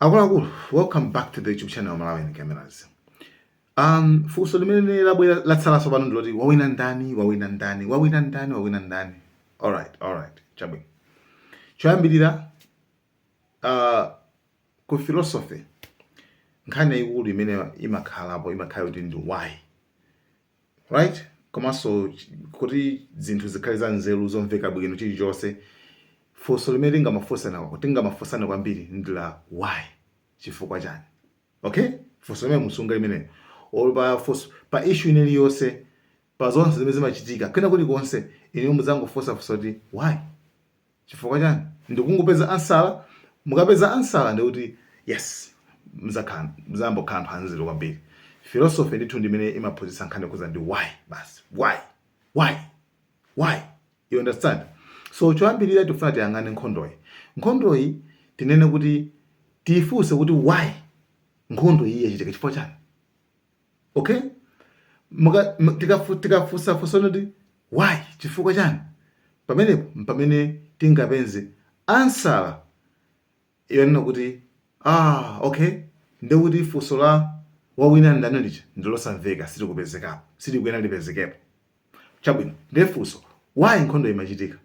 Akuluakulu, welcome back to the YouTube channel Malawi Cameras. Funso limene labwera latsalanso pano ndiloti wawina ndani, wawina ndani, wawina ndani, wawina ndani? Alright, chabwino. Choyambirira, ku philosophy nkhani yayikulu imene imakhalapo imakhala kuti ndi why, right? Komanso kuti zinthu zikhale za nzeru, zomveka bwino, chilichonse, funso limene tingamafunsane kwambiri ndi la why, chifukwa chani? Okay, funso limene musunga limeneyo or pa funso pa issue ine iliyonse, pa zonse zimene zimachitika kwina kulikonse, ine mudzangofunsa funso kuti why, chifukwa chani, ndikungopeza answer. Mukapeza answer ndikuti yes, muzakhala muzambokhala anthu anzeru kwambiri. Philosophy ndithu ndimene imaphunzitsa nkhani yokuza ndi why basi, why, why, why, you understand? So choyambirira tifuna tiyang'ane nkhondoyi. Nkhondoyi tinene kuti tiyifunse kuti why nkhondo iyi yachitika, chifukwa chani? Okay, tikafunsa funso kuti why, chifukwa chani, pamenepo mpamene tingapeze answer yonena kuti ah, okay, ndikuti funso la wawina ndani lija ndilosamveka, silikupezekapo, silikuyena lipezekepo. Chabwino, ndiye funso, why nkhondo imachitika?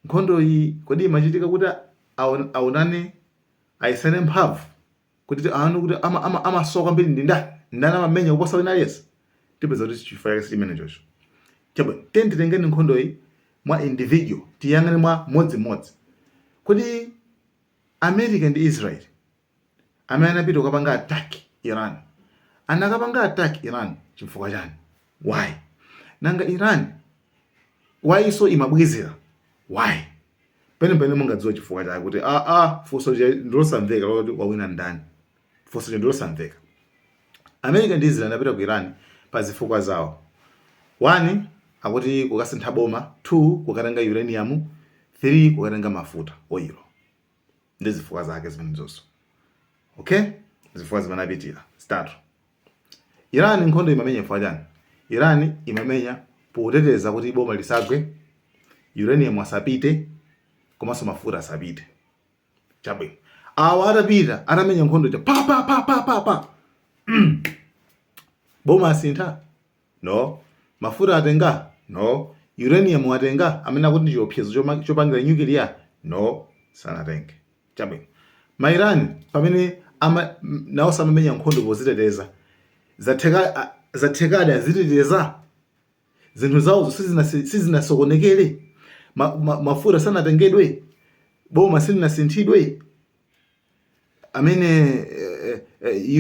Nkhondo iyi kodi imachitika kuti aonane, ayesane mphamvu, kuti aone kuti amasowa kwambiri ndi ndani, ndani amamenya kuposa wina aliyense? Tipeza kuti chifukwa chake sichimene chocho. Chabwino, tiyeni titengeni nkhondo iyi mwa individual, tiyang'ane mwa modzimodzi kuti America ndi Israel amene anapita kukapanga attack Iran, anakapanga attack Iran chifukwa chani? Why? Nanga Iran why so imabwezera? Why? Pene pene mungadziwa chifukwa chake kuti ah, funso lija ndilosamveka loti wawina ndani, funso lija ndilosamveka. America ndi Israel anapita ku Iran pa zifukwa zawo. One, akuti kukasintha boma; two, kukatenga uranium; three, kukatenga mafuta, oil. Ndi zifukwa zake zimenezonso. Okay, zifukwa zimene apitira zitatu. Iran nkhondo imamenya chifukwa chani? Iran imamenya poteteza kuti boma lisagwe, uranium asapite, komanso mafuta asapite. Chabwino, awa atapita, atamenya nkhondo ija pa pa pa pa pa pa, boma asintha? No. Mafuta atenga? No. Uranium atenga, amene akuti ndi chiopsezo chopangira nuclear? No, sanatenge. Chabwino, ma Iran pamene ama nawo samamenya nkhondo poziteteza, zatheka? Zathekadi, aziteteza zinthu zawozo, sizinasokonekere, mafuta sanatengedwe, boma silinasinthidwe, amene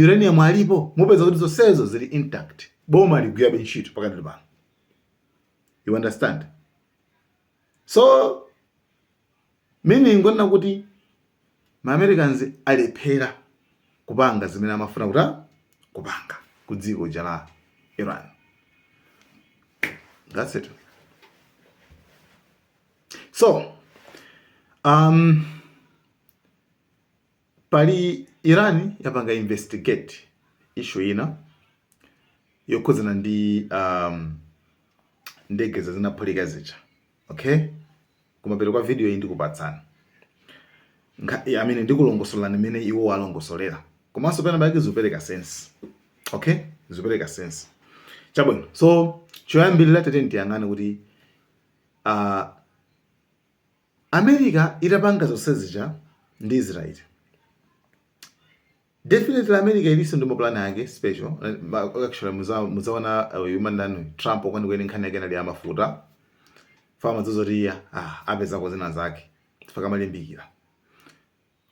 uranium alipo. Mupeza kuti zonsezo zili intact, boma ligwirabe ntchito pakati pano, you understand? So meaning ngonena kuti ma Americans alephera kupanga zimene amafuna kuti kupanga ku dziko la Iran. That's it. So pali Iran yapanga investigate issue ina yokhudzana ndi ndege zinaphulika zija. Okay, kumapeto kwa video iyi ndikupatsani amene ndikulongosolani mmene iwo alongosolera, komanso pena pake zikupereka sense. Okay, zikupereka sense. Chabwino, so choyambirira tete tiyang'ane kuti America itapanga zonse zija ndi Israel, definitely America ilinso ndi mapulani ake special. Actually muzaona yumandani Trump kwenikweni nkhani yake inali amafuta fama zozoti iya apezako zina zake fakamalimbikira.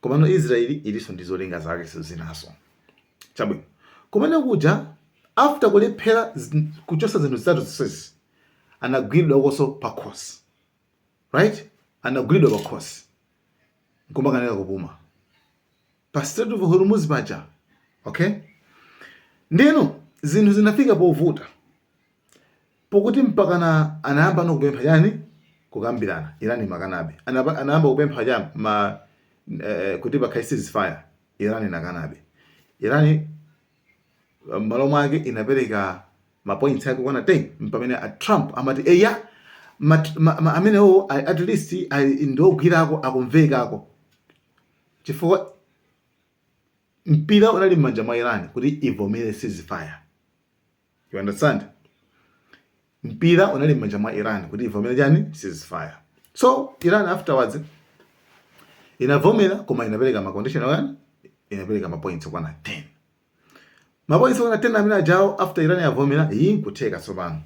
Komano Israel ilinso ndi zolinga zake zinaso. Chabwino, kumene kuja after kulephera kuchosa zinthu zitatu zonsezi, anagwiridwa koso pakhosi, right? Anagwiridwa pakhosi nkumakanika kupuma pa Strait of Hormuz paja. Okay, ndeno zinthu zinafika povuta pokuti mpakana anayamba no kupempha chani? Kukambirana. Iran imakanabe. Anayamba kupempha cha ma kuti pakhale ceasefire. Iran inakanabe. Iran m'malo mwake inapereka ma points ake kwana 10, pamene a Trump amati eya, amenewo at least ndiogwirako, akumvekako. Chifukwa mpira unali m'manja mwa Iran kuti ivomere ceasefire. You understand? Mpira unali m'manja mwa Iran kuti ivomere chani? Ceasefire. So Iran afterwards inavomera, koma inapereka ma condition akani, inapereka ma points okwana 10, ma points okwana 10 amene ajawo. After Iran yavomera, iyi nkutheka. Tsopano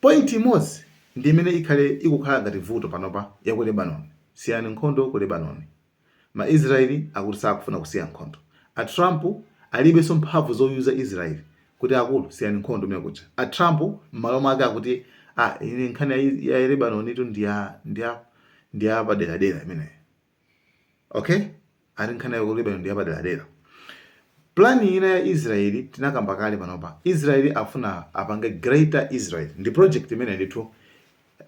point imodzi ndi imene ikhale ikukhala ngati vuto panopa, ya ku Lebanon. Siyani nkhondo ku Lebanon. Ma Israeli akuti sakufuna kusiya nkhondo. A Trump alibenso mphamvu zoyuza Israeli kuti, "Akulu, siyani nkhondo imene kuja." A Trump m'malo mwake akuti, "Ah, ine nkhani ya Lebanon itu ndiya paderadera imeneyo." Okay, ati nkhani ya ku Lebanon ndiya paderadera. Plan ina ya Israeli tinakamba kale. Panopa Israeli afuna apange Greater Israel. Ndi project imene ndithu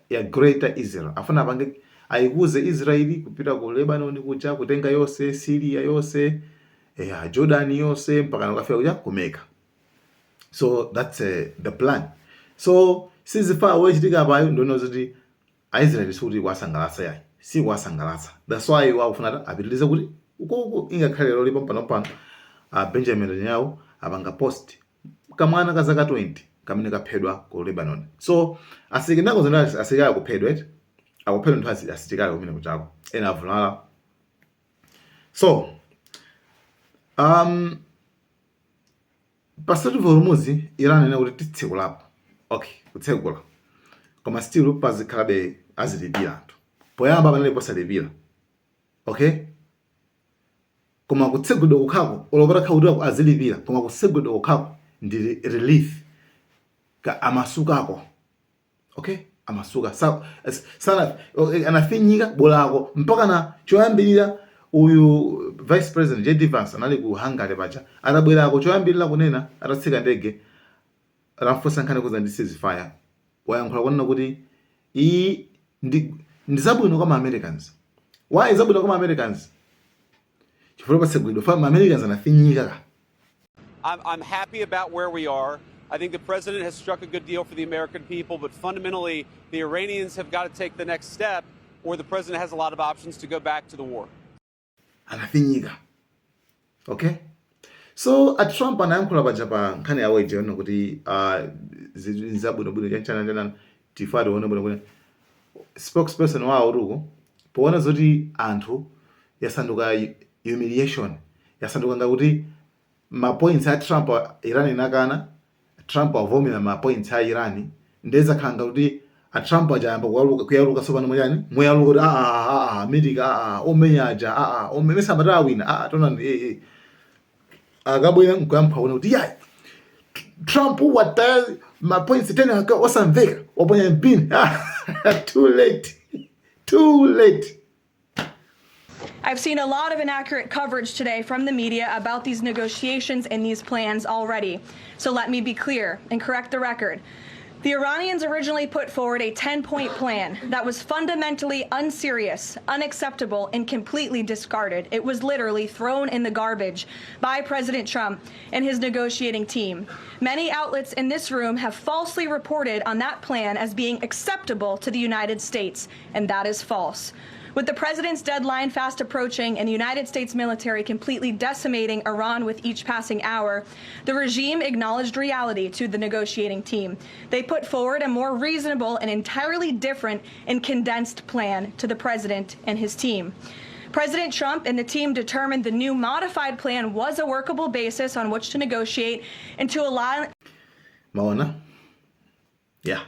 ya Greater Israel. Afuna apange, ayikuze Israeli kupita ku Lebanon kuja, kutenga yonse Syria yonse, ya Jordan yonse, mpaka nakafika kuja ku Mecca. So that's the plan. So ceasefire wochitika apayo, ndiona kuti Aisraeli sikuti kuwasangalatsa yayi, sikuwasangalatsa. That's why wakufuna apitirize kuti ukoko. Ingakhale lero lipo pano, Benjamin Netanyahu apanga post kamwana ka zaka 20 kamene kaphedwa ku Lebanon. So asilikali zona, asilikali akuphedwa eti, akuphedwa nthu, asilikali kumene kuchako, ena avulala. So pa Strait of Hormuz, Iran ina kuti titsekulapo. Okay, kutsekula, koma still pazikhalabe azilipira anthu. Poyamba panali posalipira, okay, koma kutsekulidwa kukhako, olopata kuti azilipira, koma kutsekulidwa kukhako ndi relief ka amasukako. Okay, amasuka sana anafinyika bolako mpaka na choyambirira. Uyu Vice President JD Vance anali ku Hungary paja. Atabwerako, choyambirira kunena atatsika ndege, atamfunsa nkhani kuza ndi ceasefire, wayankhula kunena kuti iyi ndi zabwino kwa ma Americans. Why zabwino kwa ma Americans? Chifukwa patsegulidwa fa ma Americans anafinyika ka. I'm happy about where we are. I think the president has struck a good deal for the American people, but fundamentally, the Iranians have got to take the next step, or the president has a lot of options to go back to the war. Anafinyika. Okay, so a Trump anayankhula paja pa nkhani yawo ija yona kuti zabwinobwino chanchana chanana, tifa tione bwinobwino. Spokesperson wawo tuko poona zoti anthu yasanduka humiliation, yasanduka ngakuti ma points a Trump Iran inakana, Trump avomera ma points a Iran, ndezakhala ngakuti a Trump ajayamba kuyaluka tsopano. Mwachani muyaluka kuti, "Ah, ah, ah, America, ah, ah, omenya aja, ah, ah, omenya amati awina, ah, tonani, eh, eh." Akabwera nkuyampha kuona kuti yayi, Trump wataya ma points 10 osamveka, waponya mpini. Too late, too late. I've seen a lot of inaccurate coverage today from the media about these negotiations and these plans already. So let me be clear and correct the record. The Iranians originally put forward a 10 point plan that was fundamentally unserious, unacceptable, and completely discarded. It was literally thrown in the garbage by President Trump and his negotiating team. Many outlets in this room have falsely reported on that plan as being acceptable to the United States, and that is false. With the president's deadline fast approaching and the United States military completely decimating Iran with each passing hour, the regime acknowledged reality to the negotiating team. They put forward a more reasonable and entirely different and condensed plan to the president and his team. President Trump and the team determined the new modified plan was a workable basis on which to negotiate and to allow Maona? Yeah,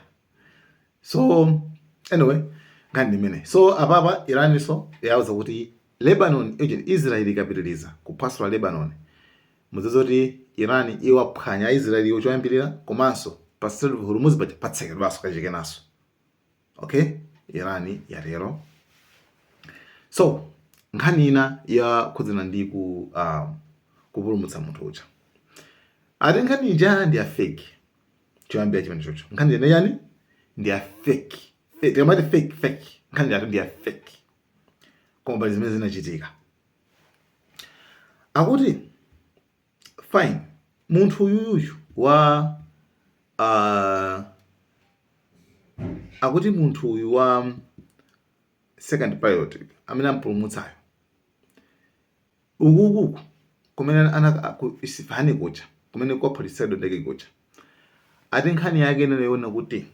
so anyway, nkhani imene. So apapa Iran so yauza kuti Lebanon, Israel ikapitiriza kuphwasula Lebanon, mudziwe kuti Iran iwaphwanya Israel choyambirira, komanso pa Strait of Hormuz paja patsekedwanso kachikenaso. Okay, Iran yatero. So nkhani ina yakhudzana ndi kupulumutsa munthu uja, ati nkhani ija ndi ya fake. Choyambira chimene chocho, nkhani ija yani ndi ya fake. Fake, tikamati fake, fake, nkhani yatu ndi ya fake. Koma pali zimene zinachitika. Akuti fine, munthu uyuyuyu wa akuti munthu uyu wa second pilot amene ampulumutsayo. Ukukuku kumene ana ku Isfahan kuja, kumene kwaphulitsidwa ndege kuja, ati nkhani yake inali kuti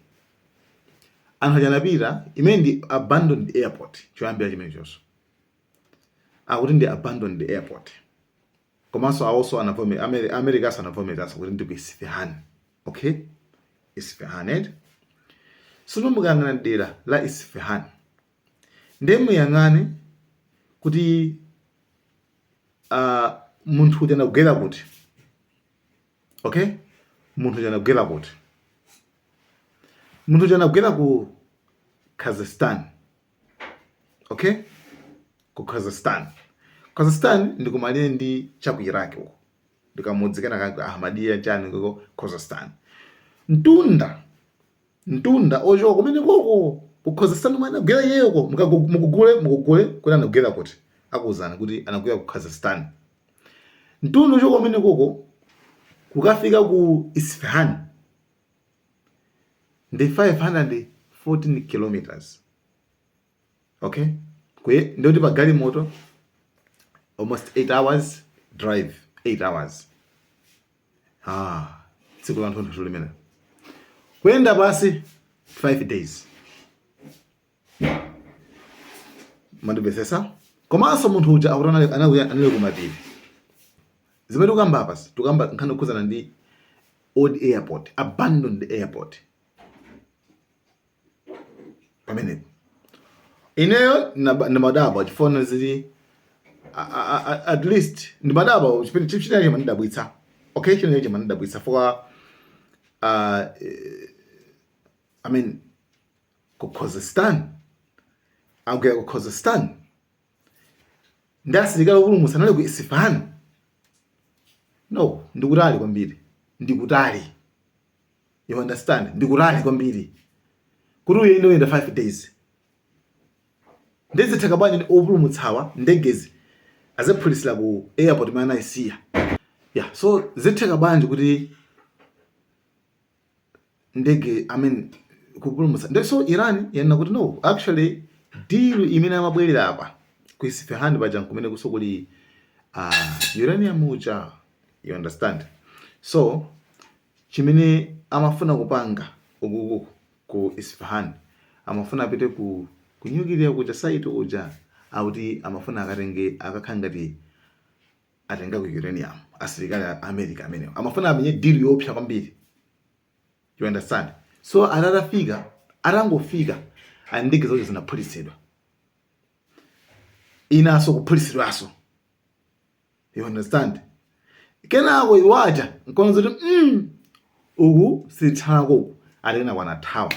anthu aja anapita, imene ndi abandoned airport. Choyambira chimene chonso akuti ndi abandoned airport, komanso awonso America anavomerezaso kuti ndi ku Isfahan. Okay, Isfahan eti. Sono mukayang'ana dera la Isfahan, ndiye muyang'ane kuti munthu uja anagwera kuti. Okay, munthu uja anagwera kuti? Munthu uja anagwera ku Kazakhstan. Okay, ku Kazakhstan. Kazakhstan ndi kumalire ndi chaku Iraq uko, ndikamudzi kena kake Ahmadiyya chani kuko Kazakhstan. Mtunda ochoka kumene koko ku Kazakhstan kumene anagwera iyeyoko, mukugule kuti anagwera kuti, akuwuzani kuti anagwera ku Kazakhstan. Mtunda ochoka kumene koko kukafika ku Isfahan ndi 514 kilometers. Okay, ndikuti pa galimoto almost 8 hours drive, 8 hours. Ah, tsiku la nthunthu limene kuyenda basi 5 days. Mandimvetsetsa? Komanso munthu uja akuti anali kumapiri. Zimene tikukamba apa, tikukamba nkhani yokhudzana ndi old airport, abandoned airport. Pamenepo ineyo ndimadabwa chifukwa zili at least ndimadabwa chimene china chimandidabwitsa. Okay, china chimandidabwitsa for I mean, ku Kazakhstan, agwera ku Kazakhstan ndi asilikali opulumutsa anali ku Isfahan. No, ndikutali kwambiri, ndikutali. You understand? Ndikutali kwambiri kuti uyende, uyenda 5 days. Ndizitheka bwanji opulumutsawa ndegezi aziphulisira ku airport imene anayisiya? Yeah, so zitheka bwanji kuti ndege, I mean, kupulumutsa? Nde so Iran yanena kuti no, actually deal imene amabwerera apa ku Isfahan paja kumene kuso kuli uranium uja. You understand? So chimene amafuna kupanga ukuku ku Isfahan, amafuna apite ku nuclear kuja, site kuja, akuti amafuna akatenge, akakhala ngati atenga ku uranium. Asilikali a America amenewo amafuna amenye deal yoopsa kwambiri. You understand? So atafika, atangofika, ndege zawo zinaphulitsidwa, inanso kuphulitsidwanso. You understand? Kenako iwaja nkonzo kuti uku sithalako uku, ati kenako anathawa,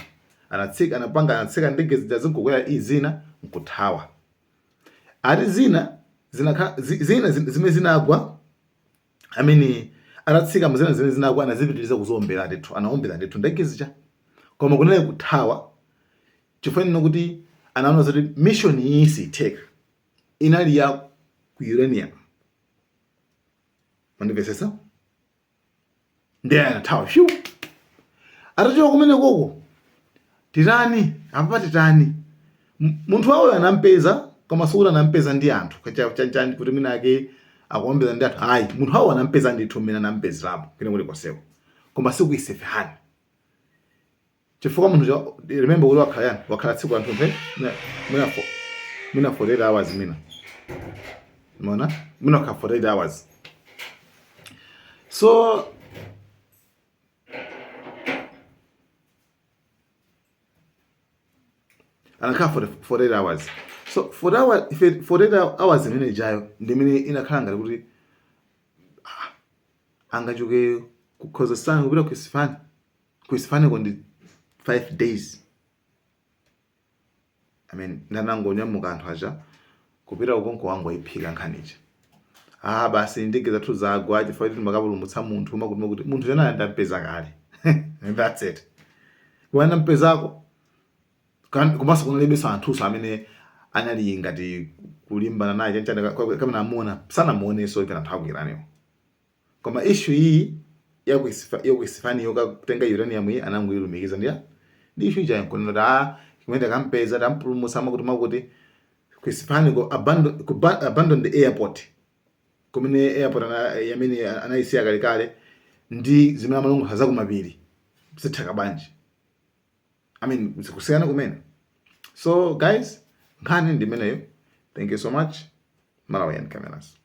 anatsika, anapanga, anatsika ndege zija, zinkukwera izina nkuthawa. Ati zina zinakha zina zimene zinagwa, I mean, atatsika mzina zimene zinagwa, anazipitiriza kuzowombera ndithu, anawombera ndithu ndege zija, koma kunali kuthawa chifukwa kuti anaona zoti mission iyi sitheka, inali ya ku uranium. Mandimvetsetsa? Ndiye anathawa fyu. Atachoka kumene koko, titani apa? Titani? Munthu wawoyo anampeza, koma sikuti anampeza ndi anthu chanchani kuti mwina ake akuombeza ndi anthu, ayi. Munthu wawo anampeza ndithu mmene anampezerapo kwina kuli konseko, koma siku Isfahan, chifukwa munthu remember kuti wakhala yani, wakhala tsiku anthu mpe mwina 48 hours, mwina mona mwina wakhala 48 hours. So anakhala 48 hours. So 40 hours, 48 hours imene ijayo ndi imene inakhala ngati kuti angachoke ku Kazakhstan kupita ku Isfahan. Ku Isfahan ko ndi 5 days. I mean, ndanangonyamuka anthu aja kupita ukonko, wangoyiphika nkhanicha. Ah, basi, ndege zathu zagwa chifukwa kuti timakapulumutsa munthu, makuti makuti. Munthu chana ndampeza kale, that's it. Kuwana mpezako, komanso kunalibenso anthuso amene anali ngati kulimbana naye chanchana kamene amuona, sanamuonenso even anthu aku Iraniwo. Koma issue iyi yaku Isfahan yokatenga uranium iyi anangoyilumikiza ndi issue ija, nkunena kuti ah, kumene takampeza, tampulumutsa, makuti makuti, ku Isfahan, ku abandoned airport. Kumene airport yamene anayisiya kalekale ndi zimene amalongosola zakumapiri zitheka bwanji? I mean, zikusiyana kumene. So guys, nkhani ndi imeneyo. Thank you so much. Malawian Cameras.